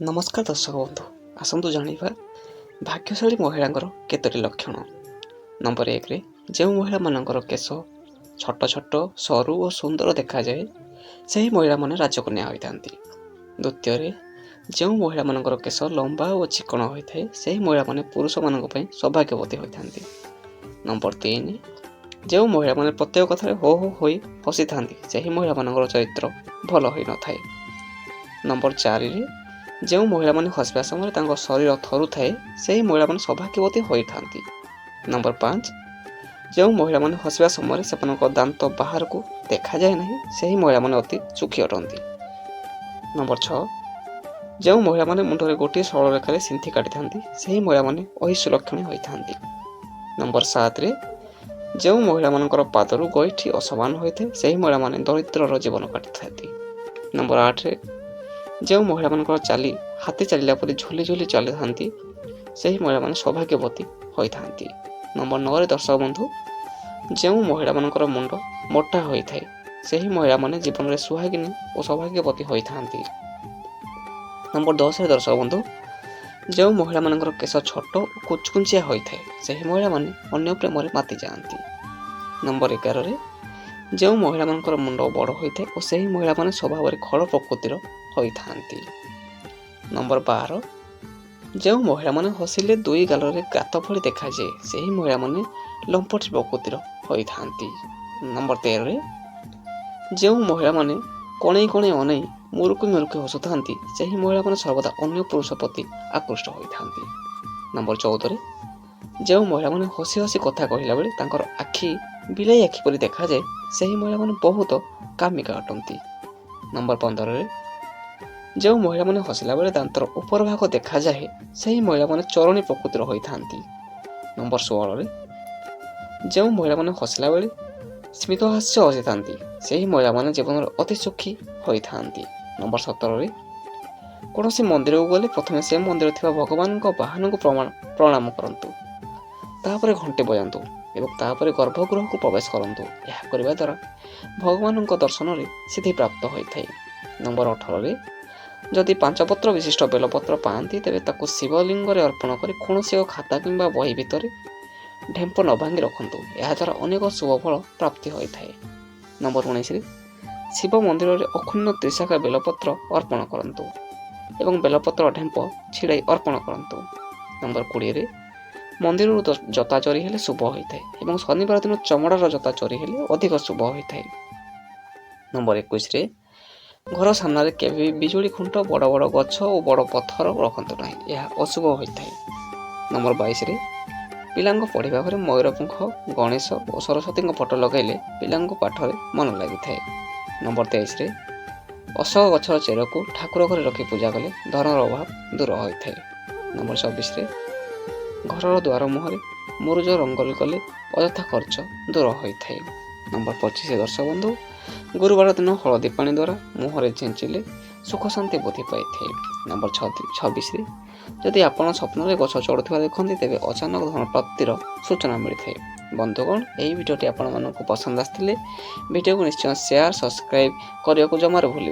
ନମସ୍କାର ଦର୍ଶକ ବନ୍ଧୁ, ଆସନ୍ତୁ ଜାଣିବା ଭାଗ୍ୟଶାଳୀ ମହିଳାଙ୍କର କେତୋଟି ଲକ୍ଷଣ। ନମ୍ବର 1ରେ, ଯେଉଁ ମହିଳାମାନଙ୍କର କେଶ ଛୋଟ ଛୋଟ, ସରୁ ଓ ସୁନ୍ଦର ଦେଖାଯାଏ, ସେହି ମହିଳାମାନେ ରାଜକନ୍ୟା ହୋଇଥାନ୍ତି। ଦ୍ୱିତୀୟରେ, ଯେଉଁ ମହିଳାମାନଙ୍କର କେଶ ଲମ୍ବା ଓ ଚିକଣ ହୋଇଥାଏ, ସେହି ମହିଳାମାନେ ପୁରୁଷମାନଙ୍କ ପାଇଁ ସୌଭାଗ୍ୟବତୀ ହୋଇଥାନ୍ତି। ନମ୍ବର 3, ଯେଉଁ ମହିଳାମାନେ ପ୍ରତ୍ୟେକ କଥାରେ ହୋ ହୋ ହୋଇ ହସିଥାନ୍ତି, ସେହି ମହିଳାମାନଙ୍କର ଚରିତ୍ର ଭଲ ହୋଇନଥାଏ। ନମ୍ବର 4ରେ, ଯେଉଁ ମହିଳାମାନେ ହସିବା ସମୟରେ ତାଙ୍କ ଶରୀର ଥରୁଥାଏ, ସେହି ମହିଳାମାନେ ସୌଭାଗ୍ୟବତୀ ହୋଇଥାନ୍ତି। ନମ୍ବର 5, ଯେଉଁ ମହିଳାମାନେ ହସିବା ସମୟରେ ସେମାନଙ୍କ ଦାନ୍ତ ବାହାରକୁ ଦେଖାଯାଏ ନାହିଁ, ସେହି ମହିଳାମାନେ ଅତି ସୁଖୀ ଅଟନ୍ତି। ନମ୍ବର 6, ଯେଉଁ ମହିଳାମାନେ ମୁଣ୍ଡରେ ଗୋଟିଏ ସରଳ ରେଖାରେ ସିନ୍ଥି କାଟିଥାନ୍ତି, ସେହି ମହିଳାମାନେ ଅହିସୁଲକ୍ଷଣୀ ହୋଇଥାନ୍ତି। ନମ୍ବର 7ରେ, ଯେଉଁ ମହିଳାମାନଙ୍କର ପାଦରୁ ଗଇଠି ଅସମାନ ହୋଇଥାଏ, ସେହି ମହିଳାମାନେ ଦରିଦ୍ରର ଜୀବନ କାଟିଥାନ୍ତି। ନମ୍ବର 8ରେ, ଯେଉଁ ମହିଳାମାନଙ୍କର ଚାଲି ହାତୀ ଚାଲିଲା ପରି ଝୁଲି ଝୁଲି ଚାଲିଥାନ୍ତି, ସେହି ମହିଳାମାନେ ସୌଭାଗ୍ୟବତୀ ହୋଇଥାନ୍ତି। ନମ୍ବର 9ରେ ଦର୍ଶକ ବନ୍ଧୁ, ଯେଉଁ ମହିଳାମାନଙ୍କର ମୁଣ୍ଡ ମୋଟା ହୋଇଥାଏ, ସେହି ମହିଳାମାନେ ଜୀବନରେ ସୁହାଗିନୀ ଓ ସୌଭାଗ୍ୟବତୀ ହୋଇଥାନ୍ତି। ନମ୍ବର 10ରେ ଦର୍ଶକ ବନ୍ଧୁ, ଯେଉଁ ମହିଳାମାନଙ୍କର କେଶ ଛୋଟ ଓ କୁଚକୁଞ୍ଚିଆ ହୋଇଥାଏ, ସେହି ମହିଳାମାନେ ଅନ୍ୟ ପ୍ରେମରେ ମାତି ଯାଆନ୍ତି। ନମ୍ବର 11ରେ, ଯେଉଁ ମହିଳାମାନଙ୍କର ମୁଣ୍ଡ ବଡ଼ ହୋଇଥାଏ ଓ ସେହି ମହିଳାମାନେ ସ୍ୱଭାବରେ ଖଳ ପ୍ରକୃତିର ହୋଇଥାନ୍ତି। ନମ୍ବର 12, ଯେଉଁ ମହିଳାମାନେ ହସିଲେ ଦୁଇ ଗାଲରେ ଗାତ ଭଳି ଦେଖାଯାଏ, ସେହି ମହିଳାମାନେ ଲମ୍ପଟି ପ୍ରକୃତିର ହୋଇଥାନ୍ତି। ନମ୍ବର 13ରେ, ଯେଉଁ ମହିଳାମାନେ କଣେଇ କଣେଇ ଅନେଇ ମୁରୁକି ମୁରୁକି ହସୁଥାନ୍ତି, ସେହି ମହିଳାମାନେ ସର୍ବଦା ଅନ୍ୟ ପୁରୁଷ ପ୍ରତି ଆକୃଷ୍ଟ ହୋଇଥାନ୍ତି। ନମ୍ବର 14ରେ, ଯେଉଁ ମହିଳାମାନେ ହସି ହସି କଥା କହିଲା ବେଳେ ତାଙ୍କର ଆଖି ବିଲେଇ ଆଖି ପରି ଦେଖାଯାଏ, ସେହି ମହିଳାମାନେ ବହୁତ କାମିକା ଅଟନ୍ତି। ନମ୍ବର 15ରେ, ଯେଉଁ ମହିଳାମାନେ ହସିଲା ବେଳେ ଦାନ୍ତର ଉପର ଭାଗ ଦେଖାଯାଏ, ସେହି ମହିଳାମାନେ ଚୋରଣୀ ପ୍ରକୃତିର ହୋଇଥାନ୍ତି। ନମ୍ବର 16ରେ, ଯେଉଁ ମହିଳାମାନେ ହସିଲା ବେଳେ ସ୍ମିତହାସ୍ୟ ହସିଥାନ୍ତି, ସେହି ମହିଳାମାନେ ଜୀବନରେ ଅତି ସୁଖୀ ହୋଇଥାନ୍ତି। ନମ୍ବର 17ରେ, କୌଣସି ମନ୍ଦିରକୁ ଗଲେ ପ୍ରଥମେ ସେ ମନ୍ଦିରରେ ଥିବା ଭଗବାନଙ୍କ ବାହନକୁ ପ୍ରଣାମ କରନ୍ତୁ, ତାପରେ ଘଣ୍ଟି ବଜାନ୍ତୁ ଏବଂ ତାପରେ ଗର୍ଭଗୃହକୁ ପ୍ରବେଶ କରନ୍ତୁ। ଏହା କରିବା ଦ୍ୱାରା ଭଗବାନଙ୍କ ଦର୍ଶନରେ ସିଦ୍ଧି ପ୍ରାପ୍ତ ହୋଇଥାଏ। ନମ୍ବର 18ରେ, ଯଦି ପାଞ୍ଚ ପତ୍ର ବିଶିଷ୍ଟ ବେଲପତ୍ର ପାଆନ୍ତି, ତେବେ ତାକୁ ଶିବଲିଙ୍ଗରେ ଅର୍ପଣ କରି କୌଣସି ଏକ ଖାତା କିମ୍ବା ବହି ଭିତରେ ଢେମ୍ପ ନ ଭାଙ୍ଗି ରଖନ୍ତୁ। ଏହାଦ୍ୱାରା ଅନେକ ଶୁଭ ଫଳ ପ୍ରାପ୍ତି ହୋଇଥାଏ। ନମ୍ବର 19ରେ, ଶିବ ମନ୍ଦିରରେ ଅକ୍ଷୁଣ୍ଣ ତ୍ରିଶାଖା ବେଲପତ୍ର ଅର୍ପଣ କରନ୍ତୁ ଏବଂ ବେଲପତ୍ର ଢେମ୍ପ ଛିଡ଼ାଇ ଅର୍ପଣ କରନ୍ତୁ। ନମ୍ବର 20ରେ, ମନ୍ଦିରରୁ ଜୋତା ଚୋରି ହେଲେ ଶୁଭ ହୋଇଥାଏ ଏବଂ ଶନିବାର ଦିନ ଚମଡ଼ାର ଜୋତା ଚୋରି ହେଲେ ଅଧିକ ଶୁଭ ହୋଇଥାଏ। ନମ୍ବର 21ରେ, ଘର ସାମ୍ନାରେ କେବେ ବି ବିଜୁଳି ଖୁଣ୍ଟ, ବଡ଼ ବଡ଼ ଗଛ ଓ ବଡ଼ ପଥର ରଖନ୍ତୁ ନାହିଁ। ଏହା ଅଶୁଭ ହୋଇଥାଏ। ନମ୍ବର 22ରେ, ପିଲାଙ୍କ ପଢ଼ିବା ଘରେ ମୟୂର ପୁଙ୍ଖ, ଗଣେଶ ଓ ସରସ୍ୱତୀଙ୍କ ଫଟୋ ଲଗାଇଲେ ପିଲାଙ୍କ ପାଠରେ ମନ ଲାଗିଥାଏ। ନମ୍ବର 23ରେ, ଅଶୋକ ଗଛର ଚେରକୁ ଠାକୁର ଘରେ ରଖି ପୂଜା କଲେ ଧନର ଅଭାବ ଦୂର ହୋଇଥାଏ। ନମ୍ବର 24ରେ, ଘରର ଦ୍ୱାର ମୁହଁରେ ମୁରୁଜ ରଙ୍ଗୋଲି କଲେ ଅଯଥା ଖର୍ଚ୍ଚ ଦୂର ହୋଇଥାଏ। ନମ୍ବର 25, ଦର୍ଶକ ବନ୍ଧୁ, ଗୁରୁବାର ଦିନ ହଳଦୀ ପାଣି ଦ୍ୱାରା ମୁହଁରେ ଛିଞ୍ଚିଲେ ସୁଖ ଶାନ୍ତି ବୃଦ୍ଧି ପାଇଥାଏ। ନମ୍ବର 26ରେ, ଯଦି ଆପଣ ସ୍ୱପ୍ନରେ ଗଛ ଚଢ଼ୁଥିବା ଦେଖନ୍ତି, ତେବେ ଅଚାନକ ଧନ ପ୍ରାପ୍ତିର ସୂଚନା ମିଳିଥାଏ। ବନ୍ଧୁଗଣ, ଏହି ଭିଡ଼ିଓଟି ଆପଣମାନଙ୍କୁ ପସନ୍ଦ ଆସିଥିଲେ ଭିଡ଼ିଓକୁ ନିଶ୍ଚୟ ସେୟାର, ସବସ୍କ୍ରାଇବ୍ କରିବାକୁ ଜମାରୁ ଭୁଲିବେ